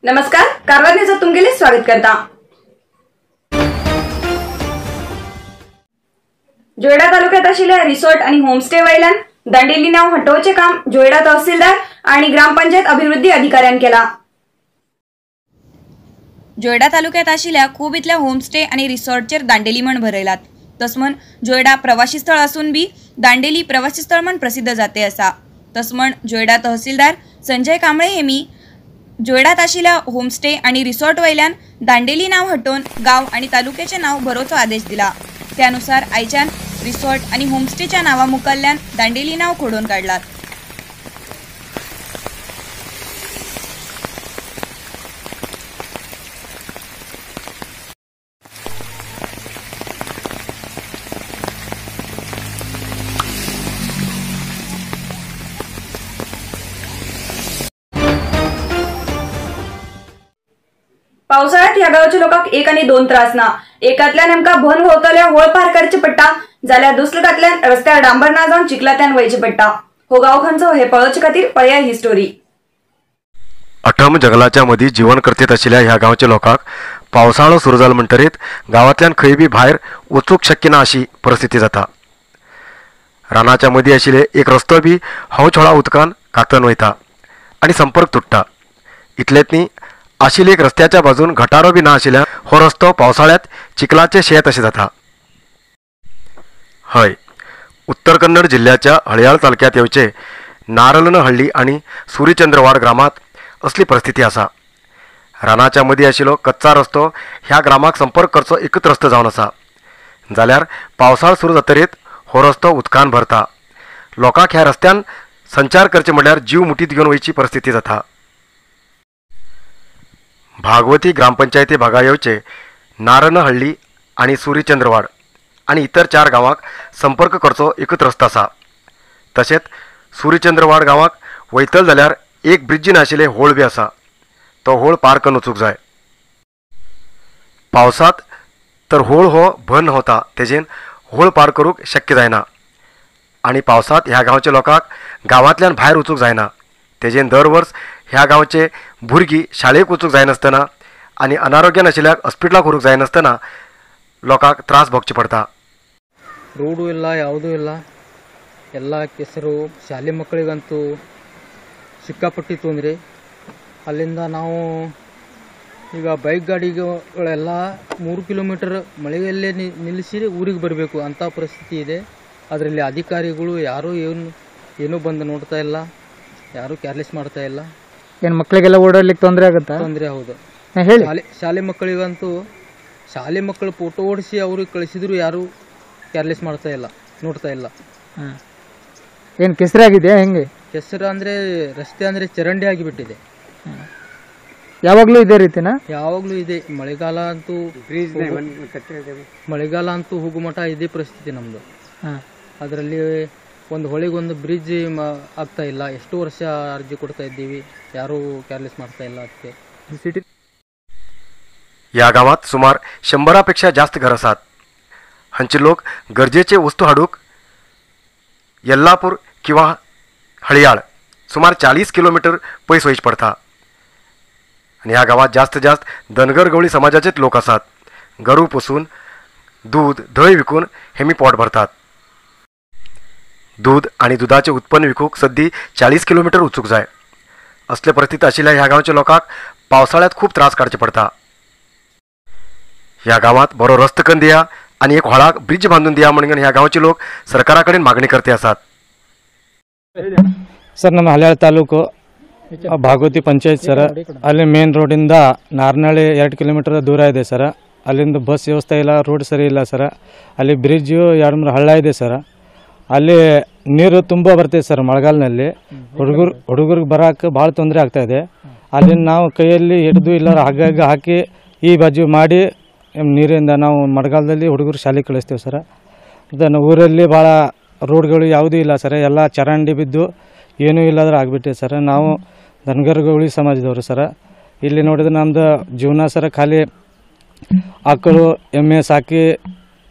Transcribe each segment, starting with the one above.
नमस्कार, कारवार न्यूजात तुमगेले स्वागत करता। जोयडा तालुक्यात आशिल्ल्या रिसॉर्ट आणि होमस्टे वयल्यान दांडेली नाव हटोवचें काम जोयडा तहसीलदार आणि ग्रामपंचायत अभिवृद्धी अधिकाऱ्यान केला। जोयडा तालुक्यात आशिल्ल्या खूब इतल्या होमस्टे आणि रिसॉर्टचेर दांडेली म्हण भरयलात। तस म्हण जोयडा प्रवासी स्थळ असून बी दांडेली प्रवासी स्थळ म्हण प्रसिद्ध जाते असा। तस म्हण जोयडा तहसीलदार संजय कांबळे हेमी जोयडात आशिल्ल्या होमस्टे आणि रिसॉर्ट वयल्यान दांडेली नाव हटोवन गाव आणि तालुक्याचे नाव भरोवचो आदेश दिला। त्यानुसार आयच्यान रिसॉर्ट आणि होमस्टेच्या नावा मुखाल्ल्यान दांडेली नाव खोडून काढलात। पावसाळ्यात ह्या गावच्या लोकांक एक आणि दोन त्रास ना। एकातल्यान आमकां भन व्हांवतल्या होळ पार करचे पडटा, जाल्यार दुसऱ्यातल्यान रस्त्यार डांबर ना जावन चिखलांतल्यान वयचे पडटा। हो गांव खंयचो हे पळोवचे खातीर पळया ही स्टोरी। अठम जंगलाच्या मदीं जीवन करतीत आशिल्ल्या ह्या गांवच्या लोकांक पावसाळो सुरू जालो म्हणटरीत गांवांतल्यान खंय बी भायर वचूंक शक्य ना अशी परिस्थिती जाता। रानाच्या मदीं आशिल्ले एक रस्तो बी हवछळा उदकान कातन वयता आनी संपर्क तुट्टा। इतलेंच न्ही, आशिल्ली एक रस्त्याच्या बाजून गटारो बी ना आशिल्ल्यान हो रस्तो पावसाळ्यात चिखलाचें शेत अशें जाता। हय, उत्तर कन्नड जिल्ल्याच्या हळयाळ तालुक्यांत येवचे नारलनहळ्ळी आनी सूर्यचंद्रवाड ग्रामांत असली परिस्थिती आसा। रानाच्या मदीं आशिल्लो कच्चा रस्तो ह्या ग्रामाक संपर्क करचो एकूच रस्तो जावन आसा, जाल्यार पावसाळ सुरू जातरीत हो रस्तो उदकान भरता। लोकांक ह्या रस्त्यान संचार करचे म्हणल्यार जीव मुठीत घेवन वयची परिस्थिती जाता। भागवती ग्रामपंचायती भागा येवचे नारनहळ्ळी आनी सूर्यचंद्रवाड आनी इतर चार गांवांक संपर्क करचो एकूच रस्तो आसा। तशेंच सूर्यचंद्रवाड गांवाक वयतल जाल्यार एक ब्रिज नाशिल्ले होळ बी आसा, तो होळ पार करून वचूंक जाय। पावसांत तर होळ हो बंद होता, तेजेन होळ पार करूंक शक्य जायना आनी पावसांत ह्या गांवच्या लोकांक गांवांतल्यान भायर वचूंक जायना। तेजेन दर वर्स ह्या गांवचे भुरगीं शाळेक वचूंक जायनासतना आनी अनारोग्यान आशिल्ल्याक हॉस्पिटलाक व्हरूंक जायनासतना लोकांक त्रास भोगचे पडटा। ರೋಡು ಇಲ್ಲ, ಯಾವುದೂ ಇಲ್ಲ, ಎಲ್ಲ ಕೆಸರು। ಶಾಲೆ ಮಕ್ಕಳಿಗಂತೂ ಸಿಕ್ಕಾಪಟ್ಟಿ ತೊಂದರೆ। ಅಲ್ಲಿಂದ ನಾವು ಈಗ ಬೈಕ್ ಗಾಡಿಗಳೆಲ್ಲ 3 ಕಿಲೋಮೀಟರ್ ಮಳೆಯಲ್ಲೇ ನಿಲ್ಲಿಸಿ ಊರಿಗೆ ಬರಬೇಕು ಅಂತ ಪರಿಸ್ಥಿತಿ ಇದೆ. ಅದರಲ್ಲಿ ಅಧಿಕಾರಿಗಳು ಯಾರೂ ಏನೂ ಬಂದು ನೋಡ್ತಾ ಇಲ್ಲ, ಯಾರೂ ಕೇರ್ಲೆಸ್ ಮಾಡ್ತಾ ಇಲ್ಲ. ಏನು ಮಕ್ಕಳಿಗೆಲ್ಲ ಓಡಾಡ್ಲಿಕ್ಕೆ ತೊಂದರೆ ಆಗುತ್ತಾ? ತೊಂದರೆ, ಹೌದು. ಹೇಳಿ. ಶಾಲೆ ಮಕ್ಕಳಿಗಂತೂ ಶಾಲೆ ಮಕ್ಕಳು ಫೋಟೋ ಓಡಿಸಿ ಅವ್ರಿಗೆ ಕಳಿಸಿದ್ರು ಯಾರೂ ಕೇರ್ಲೆಸ್ ಮಾಡ್ತಾ ಇಲ್ಲ, ನೋಡ್ತಾ ಇಲ್ಲ. ಏನು ಕೆಸರಾಗಿದೆಯಾ ಹೆಂಗೆ? ಕೆಸರು ಅಂದರೆ ರಸ್ತೆ ಅಂದರೆ ಚರಂಡಿ ಆಗಿಬಿಟ್ಟಿದೆ. ಯಾವಾಗಲೂ ಇದೇ ರೀತಿನಾ? ಯಾವಾಗಲೂ ಇದೆ. ಮಳೆಗಾಲ ಅಂತೂ ಮಳೆಗಾಲ ಅಂತೂ ಹೋಗುಮಠ ಇದೇ ಪರಿಸ್ಥಿತಿ ನಮ್ಮದು. ಅದರಲ್ಲಿ ಒಂದು ಹೊಳೆಗೊಂದು ಬ್ರಿಡ್ಜ್ ಆಗ್ತಾ ಇಲ್ಲ. ಎಷ್ಟು ವರ್ಷ ಅರ್ಜಿ ಕೊಡ್ತಾ ಇದ್ದೀವಿ, ಯಾರೂ ಕೇರ್ಲೆಸ್ ಮಾಡ್ತಾ ಇಲ್ಲ. ಅದಕ್ಕೆ ಸಿಟಿ ह्या गांवांत सुमार 100 पेक्षा जास्त घर आसात। हांचे लोक गरजेचे वस्तू हाडूंक येल्लापूर किंवा हळयाळ सुमार 40 किलोमीटर पयस वयचें पडटा आनी ह्या गांवांत जास्त जास्त धनगर गवळी समाजाचेच लोक आसात। गरू पोसून दूध धंय विकून हेमी पोट भरतात। दूध आनी दुदाचें उत्पन्न विकूंक सद्दी 40 किलोमीटर वचूंक जाय। असले परिस्थिती आशिल्ल्या ह्या गांवच्या लोकांक पावसाळ्यांत खूब त्रास काडचे पडटा। ह्या गांवांत बरो रस्तो करून दिया आनी एक व्हाळाक ब्रिज बांदून दिया म्हणून ह्या गांवचे लोक सरकारा कडेन मागणी करते आसात। ಸರ್, ನಮ್ಮ ಹಳ್ಯಾಳ ತಾಲೂಕು ಭಾಗವತಿ ಪಂಚಾಯತ್ ಸರ್. ಅಲ್ಲಿ ಮೇನ್ ರೋಡಿಂದ ನಾರ್ನಹಳ್ಳಿ 2 ಕಿಲೋಮೀಟರ್ ದೂರ ಇದೆ ಸರ್. ಅಲ್ಲಿಂದ ಬಸ್ ವ್ಯವಸ್ಥೆ ಇಲ್ಲ, ರೋಡ್ ಸರಿ ಇಲ್ಲ ಸರ್. ಅಲ್ಲಿ ಬ್ರಿಡ್ಜು 2-3 ಹಳ್ಳ ಇದೆ ಸರ್. ಅಲ್ಲಿ ನೀರು ತುಂಬ ಬರ್ತದೆ ಸರ್ ಮಳೆಗಾಲದಲ್ಲಿ. ಹುಡುಗರಿಗೆ ಬರೋಕ್ಕೆ ಭಾಳ ತೊಂದರೆ ಆಗ್ತಾಯಿದೆ. ಅಲ್ಲಿಂದ ನಾವು ಕೈಯಲ್ಲಿ ಹಿಡಿದು ಇಲ್ಲ ಹಗ್ಗ ಹಗ್ಗ ಹಾಕಿ ಈ ಬಾಜು ಮಾಡಿ ನೀರಿಂದ ನಾವು ಮಳೆಗಾಲದಲ್ಲಿ ಹುಡುಗರು ಶಾಲೆಗೆ ಕಳಿಸ್ತೇವೆ ಸರ್. ಮತ್ತು ಊರಲ್ಲಿ ಭಾಳ ರೋಡ್ಗಳು ಯಾವುದೂ ಇಲ್ಲ ಸರ್. ಎಲ್ಲ ಚರಂಡಿ ಬಿದ್ದು ಏನೂ ಇಲ್ಲದ್ರೆ ಆಗಿಬಿಟ್ಟಿದೆ ಸರ್. ನಾವು ಧನಗರ್ ಗೌಳಿ ಸಮಾಜದವರು ಸರ್. ಇಲ್ಲಿ ನೋಡಿದ್ರೆ ನಮ್ಮದು ಜೀವನ ಸರ್ ಖಾಲಿ ಆಕಳು ಎಮ್ಮೆ ಸಾಕಿ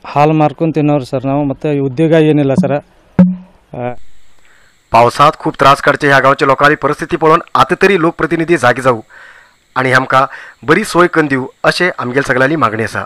ಹಾಲು ಮಾರ್ಕೊಂಡು ತಿನ್ನೋರು ಸರ್ ನಾವು. ಮತ್ತು ಉದ್ಯೋಗ ಏನಿಲ್ಲ ಸರ್. पावसात खूब त्रास काडचे ह्या गांवच्या लोकांनी परिस्थिती पळोवन आतां तरी लोकप्रतिनिधी जागे जावं आनी आमकां बरी सोय करून दिवं अशें आमगेले सगळ्यांली मागणी आसा.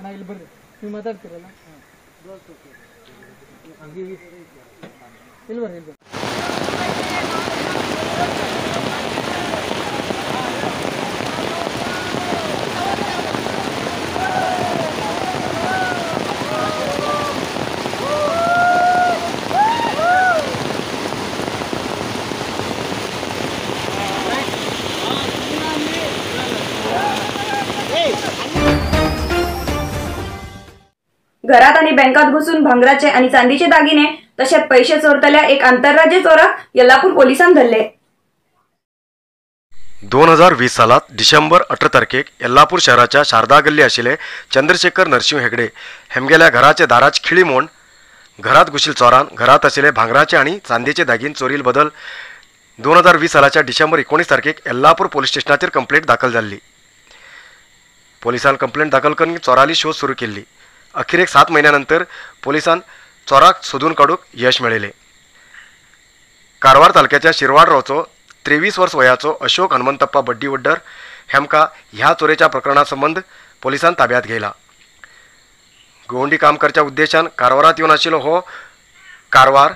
ಅಣ್ಣ ಇಲ್ಲಿ ಬರ್ರಿ, ನೀವು ಮಾತಾಡ್ತೀರಲ್ಲ, ಇಲ್ಲಿ ಬರ್ರಿ, ಇಲ್ಲಿ ಬರ್ರಿ. घरात आणि बँकात घुसून भांगराचे आणि चांदीचे दागिने तसेच पैसे चोरतल्या एक आंतरराज्य चोराक यल्लापूर पोलिसांन धरले. 2020 सालात डिसेंबर 18 तारखेक यल्लापूर शहराच्या शारदा गल्ली आशिल्ले चंद्रशेखर नरसिंह हेगडे हेमगेल्या घराचे दाराच खिळी मोड घरात घुशील चोरान घरात आशिल्ले भांगराचे आणि चांदीचे दागिने चोरील बदल 2020 सालाच्या डिसेंबर 19 तारखेक यल्लापूर पोलीस स्टेशनाचेर कंप्लेंट दाखल जाल्ली. पोलिसान कंप्लेंट दाखल करून चोराली शोध सुरू केल्ली. अखेरेक 7 महिन्यानंतर पोलिसान चोराक सोदून काडूंक यश मेळयलें. कारवार तालुक्याच्या शिरवाड रावचो 23 वर्स वयाचो अशोक हनुमंतप्पा बड्डी वड्डर हेमका ह्या चोरेच्या प्रकरणा संबंद पोलिसान ताब्यात घेयला. गोवंडी काम करच्या उद्देशान कारवारात येवन आशिल्लो हो कारवार,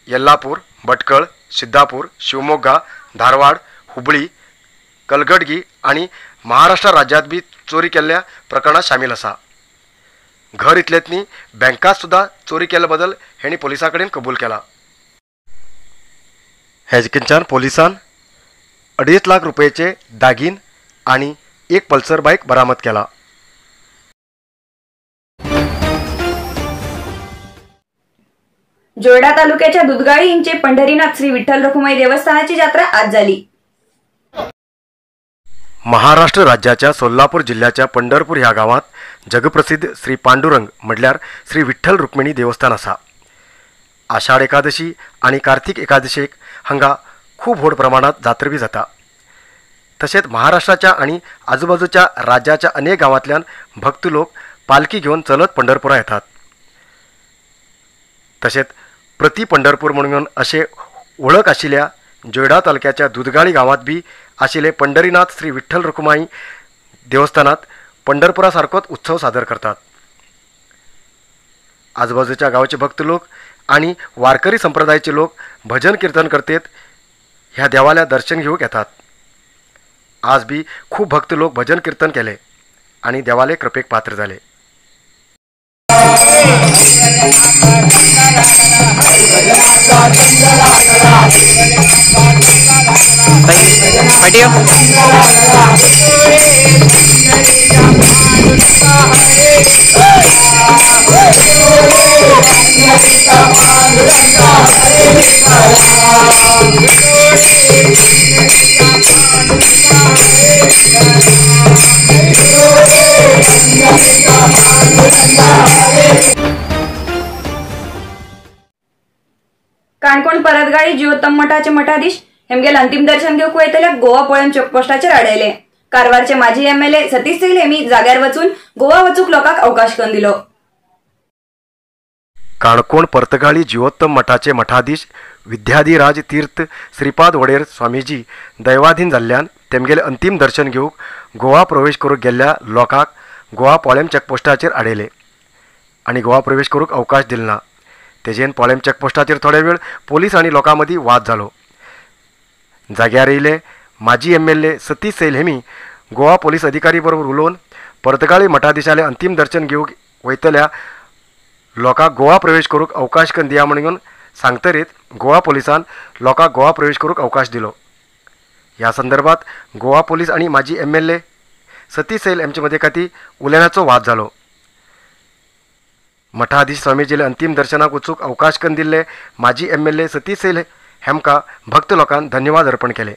येल्लापूर, भटकळ, सिद्धापूर, शिवमोग्गा, धारवाड, हुबळी, कलगडगी आनी महाराष्ट्र राज्यात बी चोरी केल्ल्या प्रकरणात शामील आसा. घर इतलेंच न्ही बँकात सुद्दां चोरी केल्ल्या बदल हेणी पोलिसां कडेन कबूल केला. हेजकिनच्यान पोलिसान 2.5 लाख रुपयेचे दागीन आनी एक पल्सर बायक बरामद केला. जोयडा तालुक्याच्या दुधगाळी हिंचे पंढरीनाथ श्री विठ्ठल रखुमाई देवस्थानाची जात्रा आज झाली. महाराष्ट्र राज्याच्या सोलापूर जिल्ह्याच्या पंढरपूर ह्या गावात जगप्रसिद्ध श्री पांडुरंग म्हटल्यार श्री विठ्ठल रुक्मिणी देवस्थान आसा. आषाढ एकादशी आनी कार्तिक एकादशीक हांगा खूब व्हड प्रमाणात जात्रा बी जाता. तशेंच महाराष्ट्राच्या आनी आजूबाजूच्या राज्याच्या अनेक गांवांतल्यान भक्त लोक पालखी घेवन चलत पंढरपुरा येतात. तशेंच प्रति पंढरपूर म्हणून अशें वळख आशिल्ल्या जोयडा तालुक्याच्या दुधगाळी गांवांत बी आशिल्ले पंढरीनाथ श्री विठ्ठल रखुमाई देवस्थानात पंढरपुरा सारकोच उत्सव सादर करतात. आजूबाजूच्या गांवचे भक्त लोक आनी वारकरी संप्रदायाचे लोक भजन कीर्तन करतेत ह्या देवाल्या दर्शन घेवंक येतात. आज बी खूब भक्त लोक भजन कीर्तन केले आनी देवाले कृपेक पात्र जाले. काणकोण परतगाळी जिवोत्तम मठाचे मठाधीश हेमगेल अंतिम दर्शन घेवंक वयतल्या गोवा पोळम चेकपोस्टाचेर आडयले. कारवारचे माजी एमएलए सतीश सैल हेमी जाग्यार वचून गोवा वचूक लोकांक अवकाश करून दिलो. काणकोण पर्तगाळी जिवोत्तम मठाचे मठाधीश विद्याधिराज तीर्थ श्रीपाद वडेर स्वामीजी दैवाधीन जाल्ल्यान तेमगेले अंतीम दर्शन घेवंक गोवा प्रवेश करूंक गेल्ल्या लोकांक गोवा पोळेम चेकपोस्टाचेर आडयले आनी गोवा प्रवेश करूंक अवकाश दिलो ना. तेजेन पोळेम चेकपोस्टाचेर थोडे वेळ पोलीस आनी लोकां मदीं वाद जालो. जाग्यार येयले माजी एमएलए सतीश सैल हेमी गोवा पोलीस अधिकारी बरोबर उलोवन पर्तगाळी मठाधीशाले अंतीम दर्शन घेवंक वयतल्या लोकांक गोवा प्रवेश करूंक अवकाश करून दिया म्हणून सांगतरीत गोवा पोलिसान लोकांक गोवा प्रवेश करूंक अवकाश दिलो. ह्या संदर्भात गोवा पोलीस आनी माजी एमएलए सतीश सैल हेमचे मदीं खातीर उलोवण्याचो वाद जालो. मठाधीश स्वामीजीले अंतीम दर्शनाक वचूंक अवकाश करून दिल्ले माजी एमएलए सतीश सैल हेमकां भक्त लोकांन धन्यवाद अर्पण केले.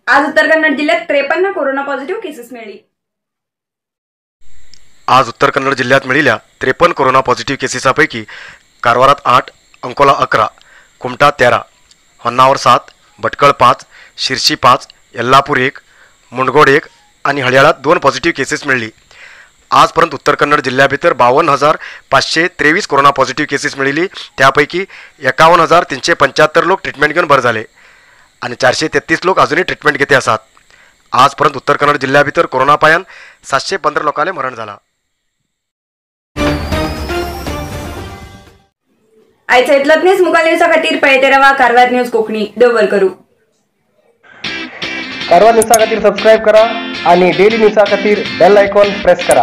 आज उत्तर कन्नड जिल्ह्यात 53 कोरोना पॉझिटिव्ह केसेस मिळाली. आज उत्तर कन्नड जिल्ह्यात मिळालेल्या 53 कोरोना पॉझिटिव्ह केसेसापैकी कारवारात 8, अंकोला 11, कुमठा 13, होन्नावर 7, भटकळ 5, शिरशी 5, यल्लापूर 1, मुंडगोड 1 आणि हळ्याळात 2 पॉझिटिव्ह केसेस मिळाली. आजपर्यंत उत्तर कन्नड जिल्ह्याभितर 52,523 कोरोना पॉझिटिव्ह केसेस मिळाली. त्यापैकी 51,375 लोक ट्रीटमेंट घेऊन बरे झाले आणि 433 लोक अजूनही ट्रीटमेंट घेते आसात. आजपर्यंत उत्तर कन्नड जिल्ह्याभितर कोरोना पायान 715 लोकांले मरण झाला. आयचं इतलोच न्यूज मुखार न्यूजा खातीर पळयते रावा कारवार न्यूज कोंकणी. देव बरें करूं. कारवार न्यूजा खातीर सबस्क्रायब करा आणि डेली न्यूजा खातीर बेल आयकॉन प्रेस करा.